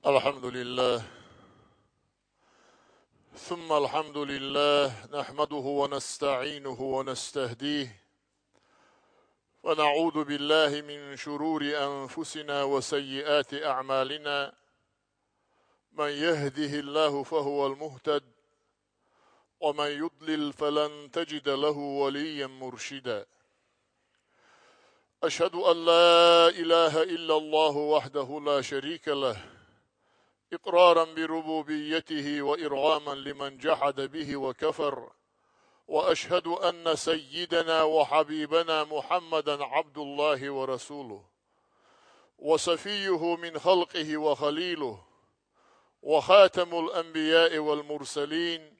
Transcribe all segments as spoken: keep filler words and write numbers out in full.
الحمد لله. ثم الحمد لله، نحمده ونستعينه ونستهديه، ونعوذ بالله من شرور أنفسنا وسيئات أعمالنا. من يهده الله فهو المهتد، ومن يضلل فلن تجد له وليا مرشدا. أشهد أن لا إله إلا الله وحده لا شريك له، إقرارا بربوبيته وإرغاما لمن جحد به وكفر، وأشهد أن سيدنا وحبيبنا محمدا عبد الله ورسوله، وصفيه من خلقه وخليله، وخاتم الأنبياء والمرسلين،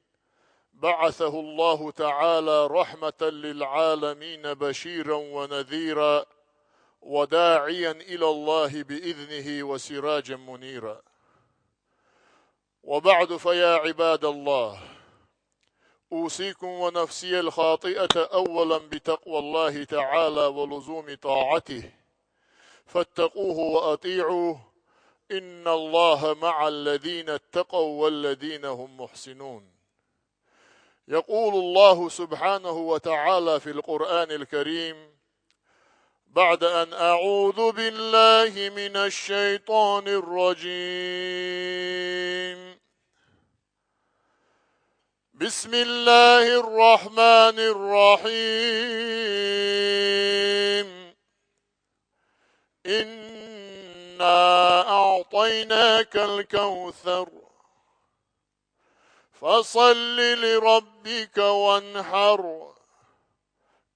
بعثه الله تعالى رحمة للعالمين بشيرا ونذيرا، وداعيا إلى الله بإذنه وسراجا منيرا. وبعد، فيا عباد الله، أوصيكم ونفسي الخاطئة أولا بتقوى الله تعالى ولزوم طاعته، فاتقوه وأطيعوه، إن الله مع الذين اتقوا والذين هم محسنون. يقول الله سبحانه وتعالى في القرآن الكريم، بعد أن أعوذ بالله من الشيطان الرجيم، بسم الله الرحمن الرحيم، إنا أعطيناك الكوثر، فصل لربك وانحر،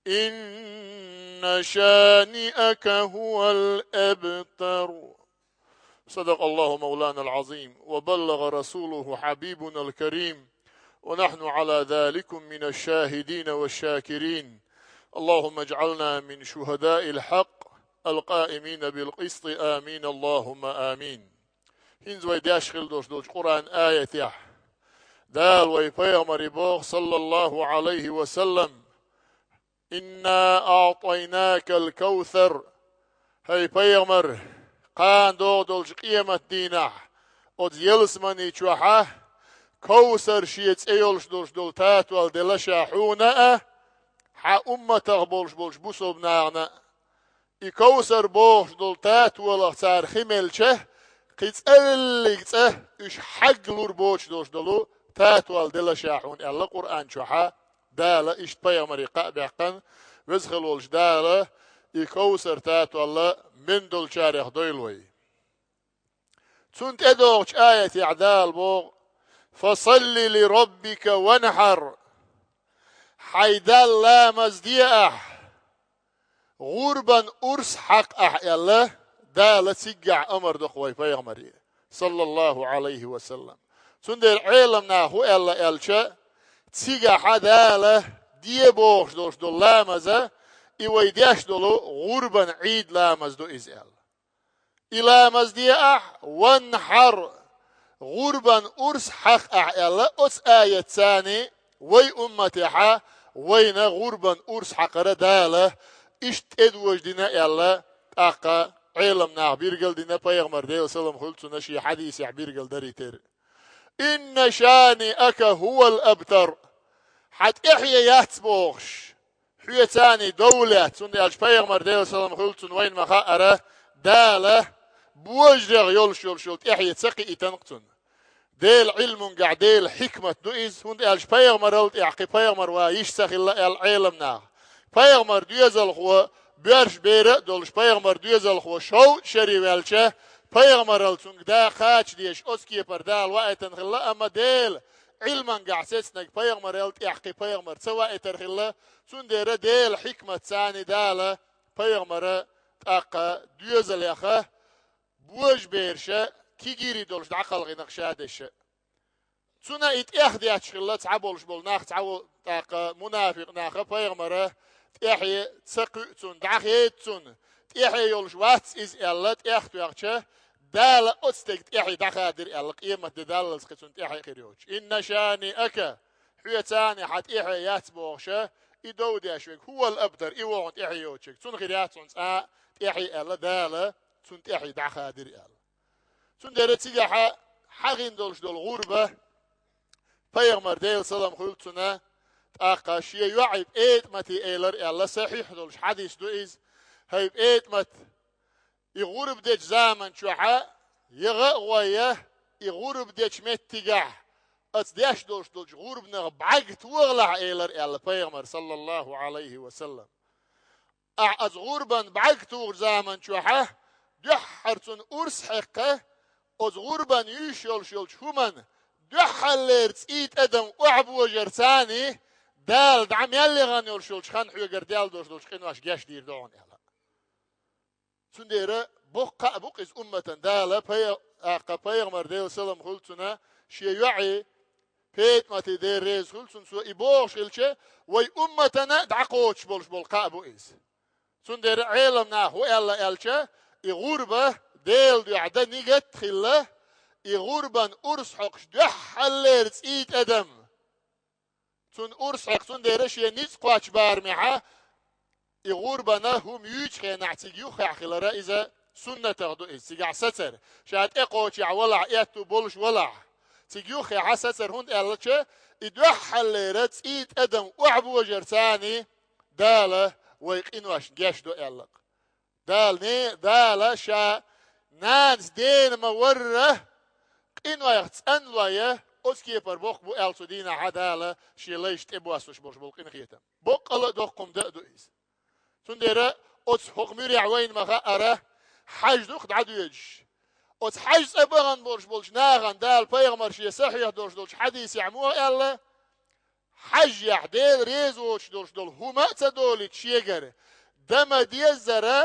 إن شانئك هو الأبتر. صدق الله مولانا العظيم، وبلغ رسوله حبيبنا الكريم، ونحن على ذلك من الشاهدين والشاكرين. اللهم اجعلنا من شهداء الحق القائمين بالقسط. آمين، اللهم آمين. ХӀинца вай деш хила долуш долчу Къуръан аятехь Дала вай пайхамаре боху, саллаллаху Ӏалайхи ва саллам: «Инна аътайнакал кавсар». ХӀай пайхамар, кхана догӀу долчу къематдийнахь оцу ялсамани чохьа Кавсар шен цӀе йолуш долуш долу татол делла ша хьуна а, хьан умматах болуш болчу бусалба нахана а. И Кавсар бохуш долу татолах цара хи мелча, кхин цӀа веллиг цӀа уьш хьагга лур боцуш долуш долу татол делла ша хьуна аьлла Къуръан чохьа Дала. Иштта пайхамаре кхаъ баьккхина, Веза хила волчу Дала и Кавсар татол мел долчарех дойла вай. Цунна тӀедогӀучу аятехь Дала боху: «Фасалли ли раббика ванхьар». Хьайн Далла ламаз де ахь, гӀурбан урс хьакха ахь аьлла, Дала циггахь амар доккху вай пайхамаре, саллаллаху Ӏалайхи ва саллам. Цундела Ӏеламнаха хӀун аьлла аьлча, цигахьа Дала де бохуш долуш долу ламаза, и вай деш долу гӀурбан Ӏийд ламаз ду иза аьлла. И ламаз де ахь, ванхьар, гӀурбан урс хьакха ахь аьлла, оцу аятца вай умматехьа вайна гӀурбан урс хьакхара Дала иштта тӀедожадина аьлла, тӀаккха Ӏеламнаха биргал дина, пайхамар, Делан салам хуьлу цунна, шен хьадисехь биргал дарий тера. «Инна шаниака хӀувал абтар». Хьан тӀаьхье яц бохуш, хьоьца дов лаьцна, хӀунда аьлча пайхамар, Делан салам хуьлу цунна, вайна ма-хаъара, Дала божарех йолуш йолуш йолу тӀаьхье ца кхийтина-кх цунна. Делан Ӏилмунгахь Делан хьикмат ду иза, хӀунда аьлча пайхамарал тӀехь кхин пайхамар ван йиш ца хилла аьлла Ӏеламнаха. Пайхамар доьзалхо боьрша бер а долуш, пайхамар доьзалхо шовзткъа шаре ваьлча, пайхамарал цуьнга да кхача дезаш оцу кепара Дала ваийтина хилла, амма Делан Ӏилмангахь сецнарг пайхамарал тӀехь кхин пайхамар ца ваийтар хилла, цундела Делан хьикматца Дала пайхамара тӀаккха доьзалеха божаберша кегийрхой долуш дӀакхалхина-кх ша дезаш. Цунна и тӀехдетташ хилла цхьаболуш болу нах, цхьа во-, тӀаккха мунафикъ наха, пайхамара тӀаьхье ца кхуьу цунна, дӀахеда цунна, тӀаьхье йолуш вац иза аьлла, тӀехтоьхча, Дала оцу стеган тӀаьхье дӀахадира аьлла, къематде даллалц кхин цунна тӀаьхье а хир йоцуш. «Инна шаниака», хьоьца хьан тӀаьхье яц бохуша, и дов деш верг, «хӀувал абтар», и ву хьуна тӀаьхье йоцург, цунна хир яц хьуна цкъа а тӀаьхье аьлла, Дала цунна тӀаьхье дӀахадира аьлла. Цундела цигахьа хьагӀин долуш долу гӀурба, пайхамар, Делан салам хуьлда цунна, тӀаккха шен йоӀе ПетӀамате элира аьлла, сахьихь долуш хьадис ду иза: «ХӀай ПетӀамат, и гӀурба дечу заман чохьа, я гӀа а гӀой, я и гӀурба дечу меттигехь, аса деш долуш долчу гӀурбанах бӀаьрг тохалахь», — элира аьлла пайхамар, саллаллаху Ӏалайхи ва саллам. Ахьа аса гӀурбан бӀаьрг тухучу заман чохьа, дуьххьара цунна урс хьекха, аса гӀурбан юьйш йолуш йолчу хӀуманна дуьххьаллера цӀий тӀадам охьабожар царний, Дала дӀа мел яхана йолуш йолчу хан хьоьгара даьлла долуш долчу къинош гечдийр ду хьуна аьлла. Цундела боккха кхаъ бу-кх иза умматан Дала, пай-, тӀаккха пайхамар, Делан салам хуьлда цунна, шен йоӀе ПетӀамате, Дела реза хуьлда цунна, цо и бохуш хилча, вай умматана дӀакхочуш болуш болу кхаъ бу иза. Цундела Ӏелам наха хӀун аьлла аьлча, и гӀурба Делан дуьхьа дан нигат а хилла, и гӀурбан урс хьокхуш дуьххьаллера цӀий тӀадам. Цунна урс хьекха, цундела шен ницкъ кхочу барамехьа, и гӀурбана хӀума юьйчу хенахь цига юххехь хилара иза суннатах ду иза, цигахь сацар. Ша тӀекхочехь валахь, аьтту болуш валахь, цига юххехьа сацар, хӀунда аьлча и дуьххьаллера цӀий тӀадам охьабожар царний Дала вай къиношна гечдо аьлла-кх. Дала не-, Дала ша нанас дена ма-варра, къинойх цӀанлой, оцу кепара боккха бу аьлла цу дийнахьа Дала шен лайшна тӀебоссуш болуш болу къинхетам. Боккъала а доккха хӀума дан а ду иза. Цундела оцу хӀокху муьрехь вайна ма-хаъара, хьаьж ду-кх дӀадоьдуш. Оцу хьаьж цӀа бахана болуш болчу нахана Дала пайхамар шен сахьихь долуш долчу хьадисехь муха аьлла: хьаьжехь Дела реза воцуш долуш долу хӀума а ца долуьйту шегара, дан ма-деззара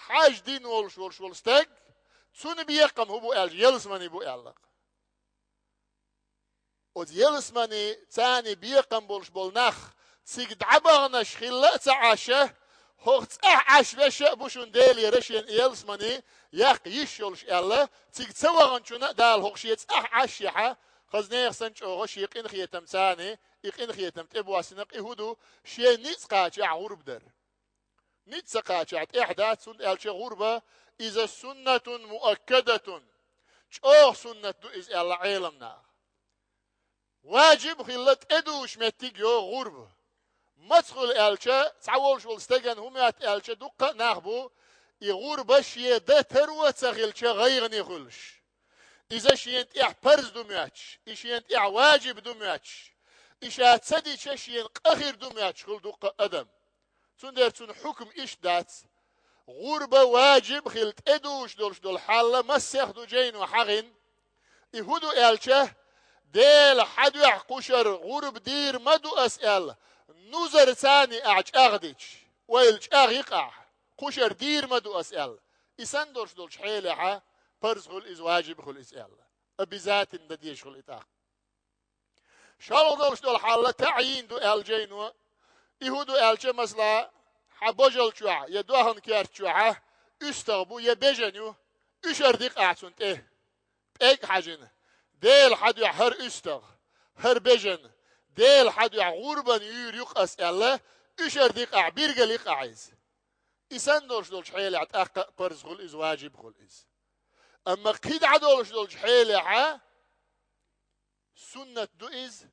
хьаьж дина волуш волуш волу стаг, цунна бекхам хӀун бу аьлча, ялсамани бу аьлла-кх. Оцу ялсамани царний бекхам болуш болу нах цига дӀабаханаш хилла а ца Ӏаш, хӀокху цӀахь Ӏаш веш а бу шуна Делера шена ялсамани яккха йиш йолуш аьлла, цига ца ваханчунна а Дала хӀокху шен цӀахь Ӏаш яхьа, хаза нехан санна чӀогӀа шен къинхетам царний, и къинхетам тӀебоссина-кх, и хӀун ду, шен ницкъ кхачахь гӀурба дар. Ницкъ ца кхачахь тӀехь дац, хӀунда аьлча гӀурба иза суннатун муаккадатун, чӀогӀа суннат ду иза аьлла Ӏелам наха. Важиб хилла тӀедугӀуш меттиг йогӀу гӀурба. Маца хуьлу аьлча, цхьа волуш волу стеган хӀун моьтту аьлча, дуккха а нах бу, и гӀурба шен дан таро а ца хилча гӀайгӀане хуьлуш. Иза шена тӀехь парз ду моьттуш, и шена тӀехь важиб ду моьттуш, и ша ца дича шена къа хир ду моьттуш хуьлу дуккха а адам. Цундела цуьнан хьукам иштта дац. ГӀурба важиб хилла тӀедугӀуш долуш долу хьал массех а ду жайно хьагӀин. И хӀун ду аьлча, Дела хьан дуьхьа кхушара гӀурба дийр ма ду ас аьлла, нузар царний ахь чӀагӀдича, ойла чӀагӀйи-кх ахь, кхушара дийр ма ду ас аьлла. И санна долуш долчу хьелехьа, парз хуьлу иза, важиб хуьлу иза аьлла. Обязательно дан дезаш хуьлу и тӀаккха. ШолгӀа долуш долу хьал таӀйин ду аьлла жайно. И хӀун ду аьлча, масала, хьан божал чохь я доьхна керта чохьа уьстагӀ бу я бежан ю, уьшар ди-кх ахь цунна тӀе. ПӀегг хьажина, Дела хьан дуьхьа хӀара уьстагӀ, хӀара бежан, Дела хьан дуьхьа гӀурбан юьйр ю-кх ас аьлла, уьшар ди-кх ахь, биргал йи-кх ахь иза. И санна долуш долчу хьелехь тӀаккха а парз хуьлу иза, важиб хуьлу иза. Амма кхидӀа долуш долчу хьелехьа, суннат ду иза,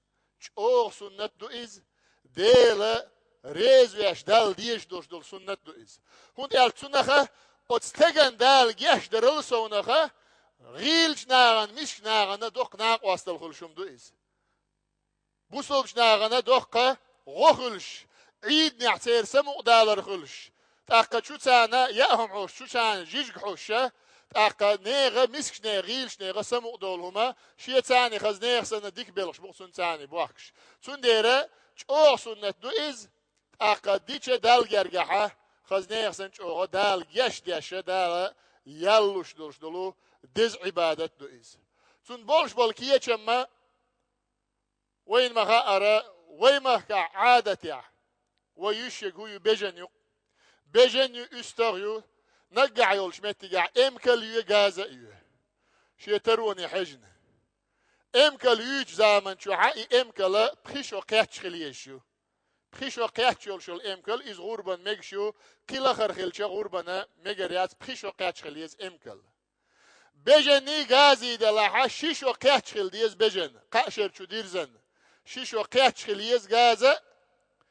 чӀогӀа суннат ду иза, Дела реза веш, Далла дезаш долуш долу суннат ду иза. ХӀунда аьлча цунаха оцу стеган Дала гечдарал совнаха, гӀийлачу нахана, мискачу нахана доккха накъосталла хуьлуш хӀума ду иза. Бусалбачу нахана доккха гӀо хуьлуш, Ӏийданехь церан самукъадалар хуьлуш, тӀаккха чу царна яа хӀума хьош, чу царна жижиг хьош, тӀаккха нехан, мискачу нехан, гӀийлачу нехан самукъадолу хӀума, шен царний хаза нехан санна дика белхаш бу-кх цуьнан царний бохкаш. Цундела чӀогӀа суннат ду иза, тӀаккха дича Далла гергахьа, хаза нехан санна чӀогӀа Дала гечдеш, Дала ял луш долуш долу деза Ӏибадат ду иза. Цунна болуш болу кечам ма Вайна ма-хаъара, вай махкахь Ӏадатехь, вай юьйш ерг хӀу ю, бежан ю-кх. Бежан ю, уьстагӀ ю, наггахь йолчу меттигехь эмкал ю, газа а ю. Шен тароне хьежна. Эмкал юьйчу заман чохьа и эмкала пхи шо кхетча хила езаш ю. Пхи шо кхетча йолуш йолу эмкал, иза гӀурбан мегаш ю, кхин лахара хилча гӀурбана мегар яц, пхи шо кхетча хила еза эмкал. Бежанний газий делахьа, ши шо кхаьчча хила деза бежан, кхаа шера чу дирзан. Ши шо кхаьчча хила еза газа,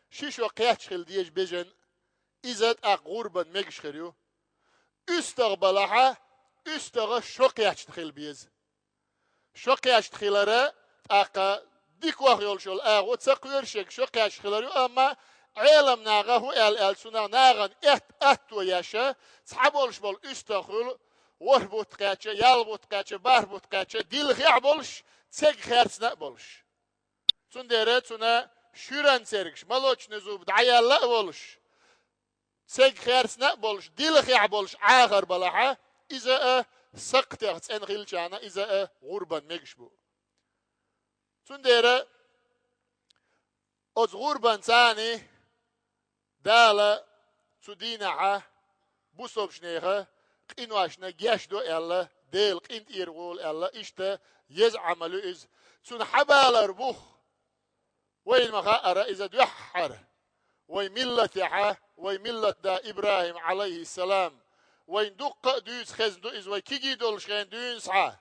ши шо кхаьчча хила деза бежан. Иза тӀаккха гӀурбан мегаш хир ю. УьстагӀа балахьа, уьстагӀа шо кхаьчна хила беза. Шо кхаьчна хилара тӀаккха дика ваха йолуш йолу агӀо ца кхоьру шега, шо кхаьчна хилар ю, амма Ӏеламнаха хӀун аьлла аьлла, цунах нахана эт-, атто еш, цхьаболуш болу уьстагӀ хуьлу, ворхӀ бутт кхаьчча, ялх бутт кхаьчча, бархӀ бутт кхаьчча, дилхехь а болуш, цега херцна а болуш. Цундела цуьнан шуьран цергаш, молочный зуб дӀаяьлла а волуш, цега херцна а болуш, дилхехь болуш Ӏахар балахьа, иза а сакхтех цӀена хилчарна, иза а гӀурбан мегаш бу. Цундела оцу гӀурбан царний Дала цу дийнахьа бусалбачу нехан къиношна гечдо аьлла, Дела къинтӀера волу аьлла, иштта еза Ӏамал ю иза. Цунна хьабалар бух. Вайна ма хаъара иза дуьххьара. Вайн миллатехьа, вайн миллатда ИбрахӀим, Ӏалайхиссалам, вайн дуккха а дуьйцу хезна ду иза, вай кегий долуш хенахь дуьйна схьа.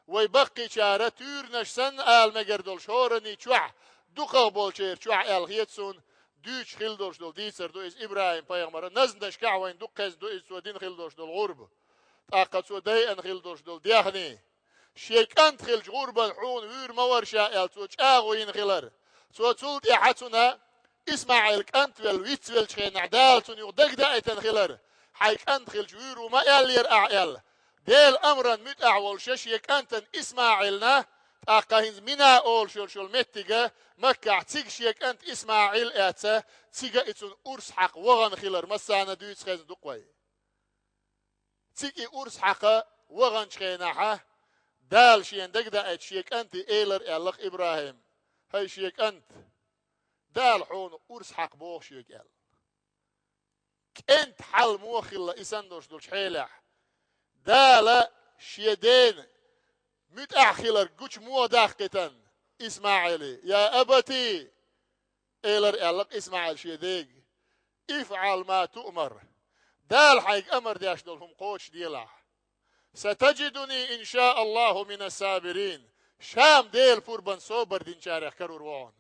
Вай баккхийчара туьйранаш санна ала мегар долуш хӀоранний чохь, дукхах болчеран чохь аьлла хета суна, дуьйцуш хила долуш долу дийцар ду иза ИбрахӀим-пайхамара. Назданашкахь вайна дукха хезна ду иза, цо дина хила долуш долу гӀурба. ТӀаккха цо дайъина хила долуш долу даьхний. Шен кӀант хилча гӀурбан хьуна вуьйр ма вара ша аьлла, цо чӀагӀо йина хилар. Цо цул тӀаьхьа цунна ИсмаӀил кӀант велла вицвеллачу хенахь, Дала цунна юха дагадаийтина хилар. Хьайн кӀант хилча вуьйр ву ма аьллера ахьа аьлла. Делан амран муьтӀахь волуша шен кӀантана ИсмаӀилна, тӀаккха хӀинца Мина олуш йолуш йолу меттига, Маккахь цига шен кӀант ИсмаӀил а эцна, цига и цунна урс хьакха вахана хилар массарна дуьйцу хезна ду-кх вай. Цига и урс хьакха ваханчу хенахьа, Дала шена дагадаийта шен кӀанте элира аьлла-кх ИбрахӀима: «ХӀай шен кӀант, Дала хьуна урс хьакха боху шега», — аьлла. КӀентан хьал муха хилла и санна долуш долчу хьелехь? Дала шен дена муьтӀахь хилар гучу муха даккхийтина ИсмаӀиле? «Я абати», — элира аьлла-кх ИсмаӀила шен дега, «ифӀал ма туъмар». Дала хьайга амар деш долу хӀума кхочушделахь. «Сатаджидуни, ин ша Аллаху, мина сабирин». Ша-м Делан пурбан собар динчарех карор ву хьуна.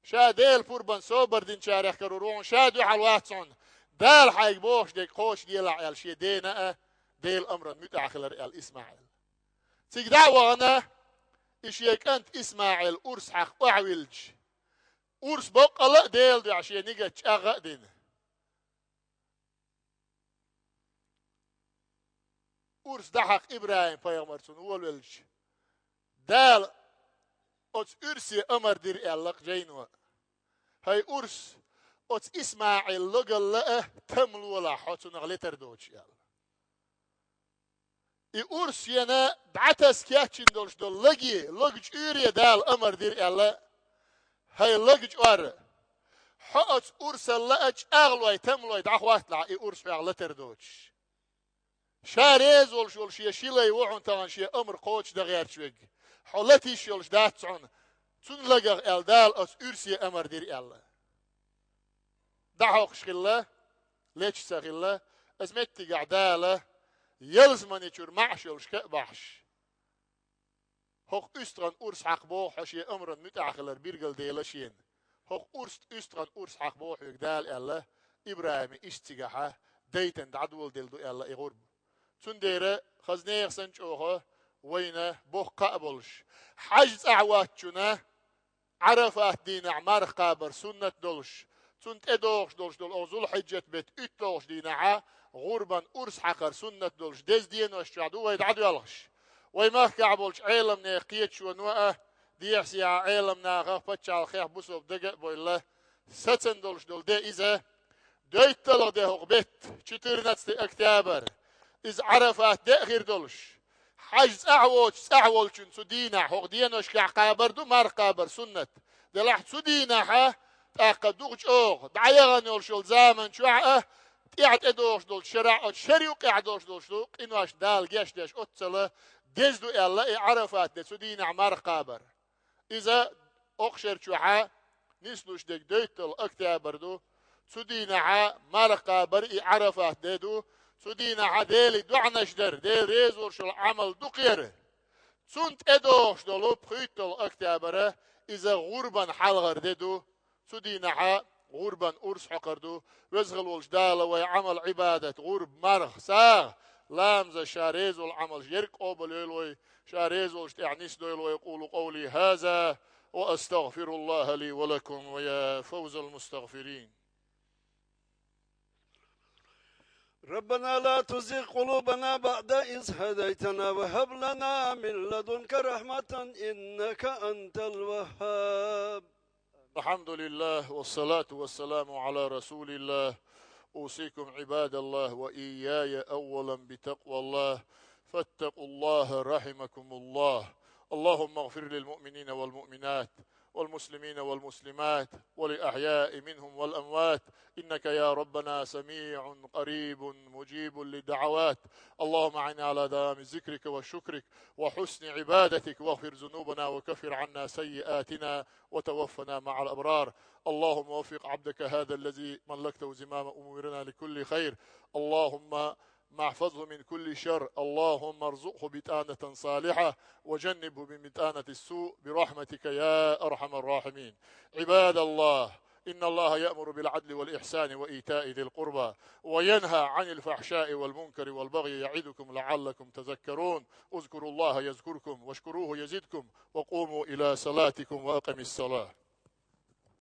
Ша Делан пурбан собар динчарех карор ву хьуна. Ша дуьхьал вац хьуна. Дала хьайга бохуш дерг кхочушделахь аьлла шен дена а, Делан амран муьтӀахь хилар аьлла ИсмаӀил. Цига дӀа а вахана, и шен кӀант ИсмаӀил урс хьакха охьавиллича, урс боккъала а Делан дуьхьа шен нигат чӀагӀа а дина. Урс дӀахьакха ИбрахӀим-пайхамар цунна волавелча, Дала оцу урсе амар дира аьлла-кх жайно: «ХӀай урс, оцу ИсмаӀил логалла а там лолахь хьо цунах летар доцуш», — аьлла. И урс шена дӀатаса кечйина долуш долу лаге, лага чӀуьйре Дала амар дира аьлла: «ХӀай лага чӀор, хьо оцу урсалла а чӀагӀлой, тамлой дӀахӀотталахь, и урс хьох латар доцуш». Ша реза волуш волу шен ши лай ву хьуна тахана шен амар кхочушдан гӀерташ верг. Хьо латийша йолуш дац хьуна цуьнан лагах аьлла, Дала оцу урсе амар дира аьлла. ДӀахьокхуш хилла, леташ ца хилла, оцу меттигехь Дала ялсамани чуьра маӀаш йолуш ка а бахьаш: «ХӀокху уьстагӀан урс хьакха боху хьо шен амран муьтӀахь хилар билгал дела шена. ХӀокху урс, уьстагӀан урс хьакха боху хьоьга Дала», — аьлла, ИбрахӀиме иштта цигахьа дайтина дӀадоладелла ду аьлла и гӀурба. Цундела, хаза нехан санна чӀогӀа вайна боккха кхаъ болуш, хьаьж цӀахь воцучунна Ӏарафат дийнахь марха кхабар суннат долуш, цунна тӀедогӀуш долуш долу оха Зулхьиджат беттан уьтталгӀачу дийнахьа гӀурбан урс хьакхар суннат долуш деза денош чохь ду вай дӀадоьлхуш. Вай махкахь болчу Ӏеламнехан кхеташоно а, дехьа-сехьа Ӏеламнаха, пачхьалкхех бусалба дага а бойла, сацам долуш долу де иза, дойталгӀа де хӀокху беттан, четырнадцатое октябрь, иза Ӏарафат де а хир долуш, хьаьж цӀахь воцуш, цӀахь волчун цу дийнахь хӀокху деношкахь кхабар ду марха кхабар суннат. Делахь цу дийнахьа, тӀаккха дукха чӀогӀа дӀаяхана йолуш йолу заман чохь а, тӀаьхьа тӀедогӀуш долчу шарахь, оцу шер юккъехь долуш долуш ду, къинош Дала гечдеш оццала деза ду аьлла, и Ӏарафат де цу дийнахь марха кхабар. Иза окху шер чохьа нислуш дерг дойталгӀа октябрь ду. Цу дийнахьа марха кхабар и Ӏарафат де ду. Цу дийнахьа Деле доӀанаш дар, Дела реза волуш йолу Ӏамал дукха яр. Цунна тӀедогӀуш долу пхуьйтталгӀа октябрь иза гӀурбан хьалхара де ду. Цу дийнахьа гӀурбан урс хьокхур ду. Веза хила волчу Дала вай Ӏамал-Ӏибадат, гӀурба, марха, сагӀа, ламазаш, Ша реза волу Ӏамалш ерг къобалйойла вай, Ша реза волчу тӀехь нисдойла вай. أقول قولي هذا وأستغفر الله لي ولكم ويا فوز المستغفرين. ربنا لا تزغ قلوبنا بعد إذ هديتنا وهب لنا من لدنك رحمة إنك أنت الوهاب. الحمد لله والصلاة والسلام على رسول الله. أوصيكم عباد الله وإياي أولا بتقوى الله. فاتقوا الله رحمكم الله. اللهم اغفر للمؤمنين والمؤمنات والمسلمين والمسلمات والأحياء منهم والأموات إنك يا ربنا سميع قريب مجيب للدعوات. اللهم أعنا على دوام ذكرك وشكرك وحسن عبادتك واغفر ذنوبنا وكفر عنا سيئاتنا وتوفنا مع الأبرار. اللهم وفق عبدك هذا الذي ملكته زمام أمورنا لكل خير. اللهم احفظه من كل شر. اللهم ارزقه بطانة صالحة وجنبه من بطانة السوء برحمتك يا أرحم الراحمين. عباد الله، إن الله يأمر بالعدل والإحسان وإيتاء ذي القربى وينهى عن الفحشاء والمنكر والبغي يعظكم لعلكم تذكرون. اذكروا الله يذكركم واشكروه يزدكم وقوموا إلى صلاتكم وأقم الصلاة.